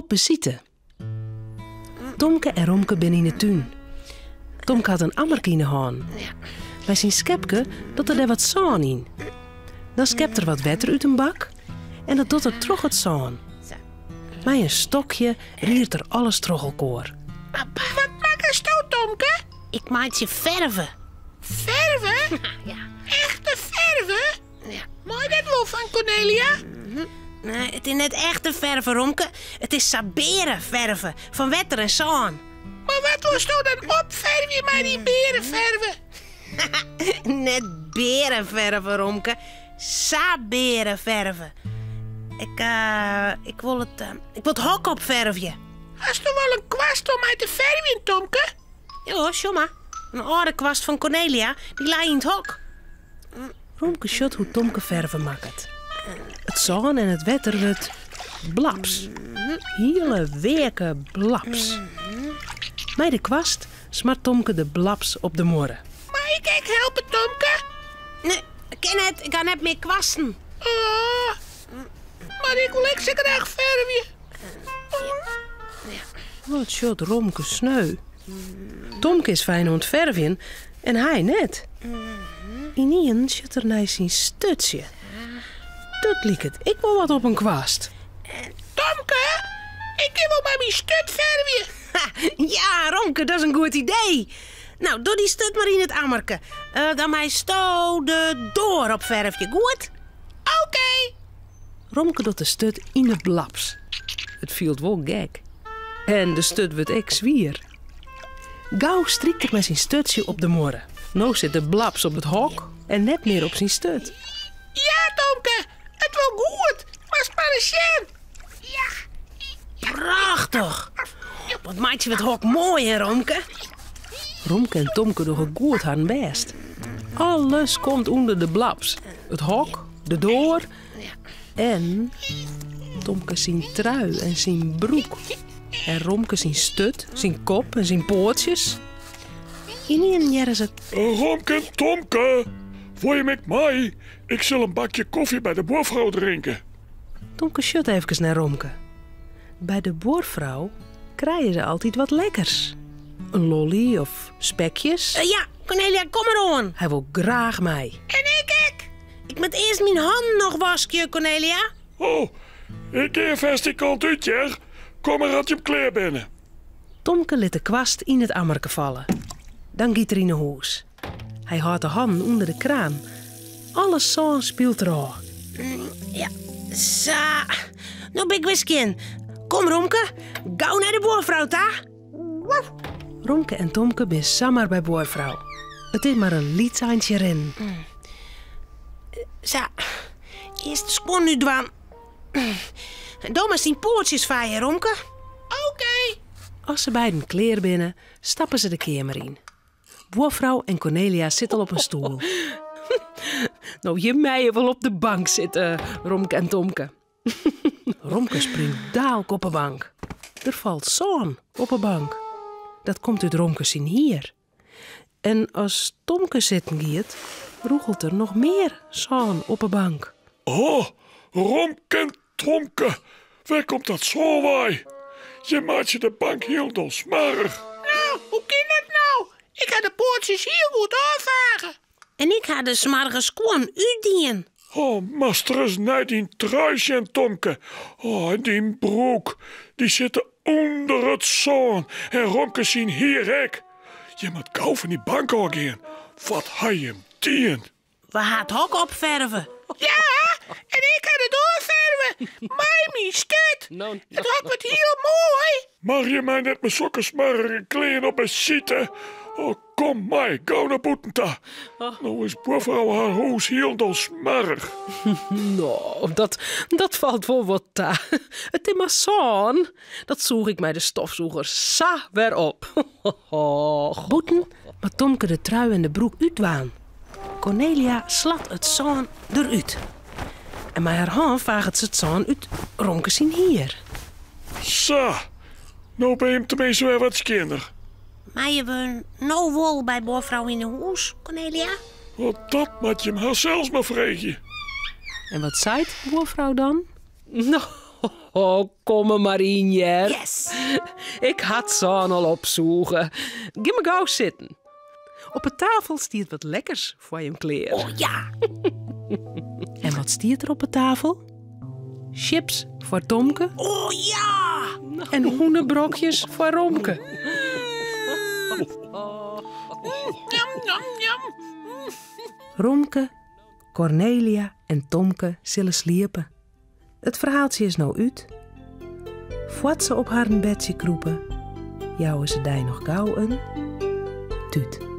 Op besite. Tomke en Romke binne yn 'e tún. Tomke hat in ammerke yn 'e hân. Mei syn skepke docht er dêr wat sân yn. Dan skept er wat wetter út in bak en dat docht er troch it sân. Mei in stokje riert er alles troch elkoar. Wat makkesto, Tomke? Ik meitsje ferve. Ferve? Ja. Echte ferve? Ja. Mei dat wol fan Cornelia? Nee, it is net echte ferve, Romke. It is sabeareferve fan wetter en sân. Mar wat wolsto dan opfervje mei dy beareferve? Net beareferve, Romke. Sabeareferve. Ik, eh, ik wol it, eh, ik wol it hok opfervje. Hasto wol in kwast om mei te fervjen, Tomke? Ja, sjoch mar. In âlde kwast fan Cornelia, dy lei yn it hok. Romke sjocht hoe't Tomke ferve makket. It sân en it wetter wurdt blaps. Hiele weake blaps. Mei de kwast smart Tomke de blaps op de muorre. Mei ik ek helpe, Tomke? Nee, kin net. Ik ha net mear kwasten. Oh, mar ik wol ek sa graach fervje. Wat sjocht Romke sneu. Tomke is fijn oan it fervjen en hy net. Ynienen sjocht er nei syn sturtsje. Dat liket ek wol wat op in kwast. Tomke, ik kin wol mei myn sturt fervje. Ja, Romke, dat is in goed idee. No, doch dy sturt mar yn it ammerke. Eh, dan meisto de doar opfervje, goed? Oké. Romke docht de sturt yn 'e blaps. It fielt wol gek. En de sturt wurdt ek swier. Gau strykt er mei syn sturtsje op de muorre. No sit de blaps op it hok en net mear op syn sturt. Ja, Tomke, it wol goed. Moatst mar ris sjen. Ja. Prachtich! Wat meitsje we it hok moai, hè, Romke? Romke en Tomke dogge goed harren bêst. Alles komt ûnder de blaps. It hok, de doar en Tomke syn trui en syn broek. En Romke syn sturt, syn kop en syn poatsjes. Ynienen hearre se. Romke en Tomke, wol jim ek mei? Ik sil in bakje kofje by de buorfrou drinke. Tomke sjocht efkes nei Romke. By de buorfrou krije se altyd wat lekkers. In lolly of spekjes. Eh, ja, Cornelia, kom mar oan. Hy wol graach mei. En ik ek. Ik moat earst myn hannen noch waskje, Cornelia. Oh, ik gean fêst dy kant út, hear. Kom mar as jim klear binne. Tomke lit de kwast yn it ammerke falle. Dan giet er yn 'e hûs. Hy hâldt de hannen ûnder de kraan. Alle sân spielt derôf. Ja, sa. No bin ik wer skjin. Kom, Romke, gau nei de buorfrou ta. Romke en Tomke binne samar by buorfrou. It is mar in lyts eintsje rinnen. Sa, earst de skuon útdwaan. Do moatst dyn poatsjes feie, Romke. Oké. As se beiden klear binne, stappe se de keamer yn. Buorfrou en Cornelia sitte al op in stoel. No, jim meie wol op de bank sitte, Romke en Tomke. Romke springt daalk op 'e bank. Der falt sân op 'e bank. Dat komt út Romke syn hier. En as Tomke sitten giet, rûgelt der noch mear sân op 'e bank. Oh, Romke en Tomke, wêr komt dat sân wei? Jim meitsje de bank hielendal smoarch. No, hoe kin dat no? Ik ha de poatsjes hiel goed ôffage. En ik ha de smoarge skuon útdien. Oh, moatst ris nei dyn trui sjen, Tomke. Oh, en dyn broek. Dy sitte ûnder it sân. En Romke syn hier ek. Jim moat gau fan dy bank ôf gean. Wat ha jim dien? We ha it hok opferve. Ja, en ik ha de doar ferve. Mei myn sturt. It hok wurdt hiel moai. Mag jim my net mei sokke smoarge klean op besite? Oh, Kom mei, gau nei bûten ta. No is buorfrou har hûs hielendal smoarch. No, dat, dat falt wol wat ta. It is mar sân. Dat sûch ik mei de stofsûger sa wer op. Bûten moat Tomke de trui en de broek útdwaan. Cornelia slat it sân derút. En mei har hân faget se it sân út Romke syn hier. Sa, no binne jim teminsten wer wat skjinner. Meie we no wol by buorfrou yn 'e hûs, Cornelia? Wel, dat moat jim har sels mar freegje. En wat seit buorfrou dan? No. Kom der mar yn, hear. Yes! Ik ha it sân al opsûge. Gean mar gau sitten. Op 'e tafel stiet wat lekkers foar jim klear. Oh ja! En wat stiet der op 'e tafel? Chips foar Tomke. Oh ja! En hûnebrokjes foar Romke. Njam, njam, njam. Romke, Kornelia en Tomke sille sliepe. It ferhaaltsje is no út. Foar't se op harren bedsje krûpe, jouwe se dy noch gau in tút.